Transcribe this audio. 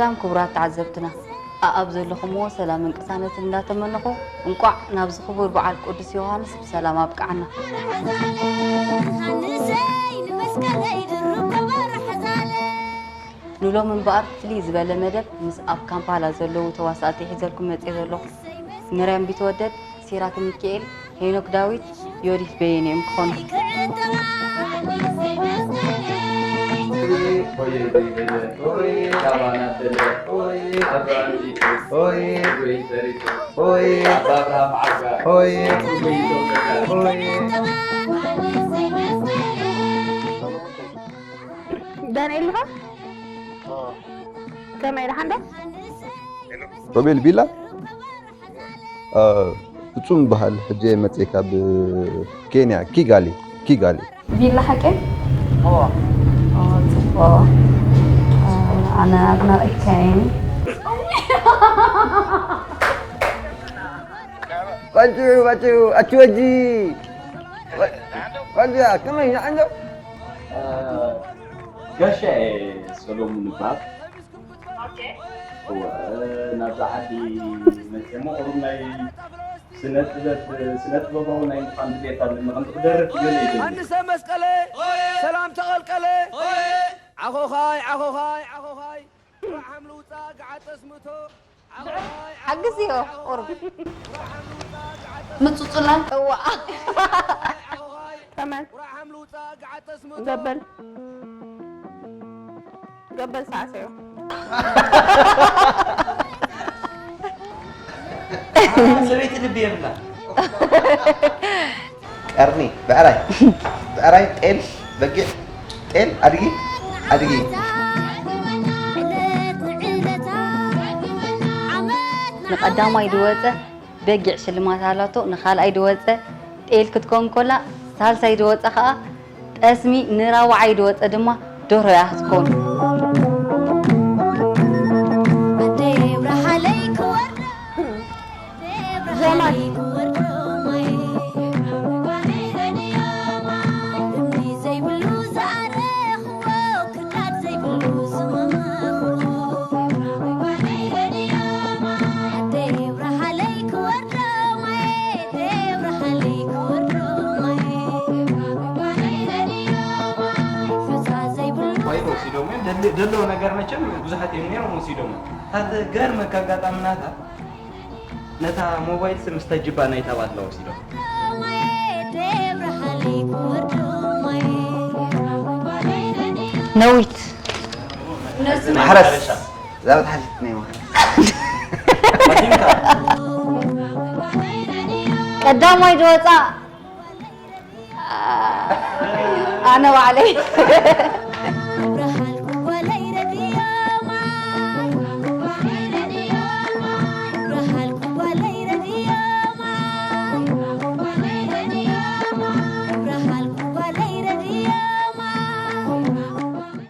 ሰላም ክቡራት ተዓዘብትና፣ ኣኣብ ዘለኹምዎ ሰላምን ቅሳነትን እንዳተመነኹ፣ እንቋዕ ናብዚ ክቡር በዓል ቅዱስ ዮሃንስ ብሰላም ኣብቅዓና። ንሎሚ እምበኣር ፍልይ ዝበለ መደብ ምስ ኣብ ካምፓላ ዘለዉ ተዋሳእቲ ሒዘልኩም መጽየ ዘለኹ። ምርያም ቢትወደድ፣ ሲራክ ሚኪኤል፣ ሄኖክ ዳዊት፣ ዮዲት በየነ እዮም ክኾኑ። ዳንኤል ኢኻ? ከመይ ደሓን ዶ? ሮቤል ቢላ? እ፣ ፍጹም ይበሃል። ሕጂ መጽየ ካብ ኬንያ፣ ኪጋሊ፣ ኪጋሊ። ቪላ ሓቂ? እዎ። ኦ፣ ጽቡቕ። እ፣ ኣነ ኣድናቒትካ እየ። ቆንጆ፣ ቆንጆ፣ ኣቲ ወጂ። ቆንጆ፣ ከመይ፣ ንዓንዶ? እ፣ ጋሻ እየ፣ ሰሎሙን ይበሃል። ኦኬ። እወ፣ ናብዛ ዓዲ መፅየ እሞ ቁሩብ ናይ ስነ ጥበብ፣ ስነ ጥበባዊ ናይ ምዃን ድሌት ኣለኒ። ከምዚ ክደርፍ ገለ ይደሊ። ኣንሰ መስቀለ፣ ሰላም ተቐልቀለ። ዓኾኻይ፣ ዓኾኻይ፣ ዓኾኻይ። ራሕም ልውፃ፣ ገዓጠስ ምእቶ። ዓኾኻይ፣ ሓግዝዮ፣ ዓኾኻይ፣ ቁሩብ። ራሕም ልውፃ፣ ገዓጠስ ምእቶ። ምፁፁላ። እዋ። ዓኾኻይ፣ ዓኾኻይ። ከመን። ራሕም ልውፃ፣ ገዓጠስ ምእቶ። ገበል። ገበል ሳዕስዑ። ሰበይቲ ልቢ የብላ። ቀርኒ፣ ብዕራይ፣ ብዕራይ፣ ጤል፣ በጊዕ፣ ጤል፣ ኣድጊ፣ ኣድጊ። ንቐዳማይ ድወፀ በጊዕ ሽልማት ኣላቶ፣ ንኻልኣይ ድወፀ ጤል ክትከውን ኮላ፣ ሳልሳይ ድወፀ ኸኣ ጠስሚ፣ ንራብዓይ ድወፀ ድማ ደርሆ እያ ክትከውን። ጀማል። ወይ ወሲዶም እዮም። ደል-፣ ደሎ ነገር መቸም ብዙሓት እዮም ነይሮም ወሲዶም። እታ ትገርመካ ኣጋጣሚ ናታ፣ ነታ ሞባይል ስም ስተጅባ ናይታ ባድላ ወሲዶም። ነዊት። ማሕረስ። ዛበት ሓሊት ናይ ማሕረስ። ቀዳማይ ዝወፃ ኣነ ባዕለይ።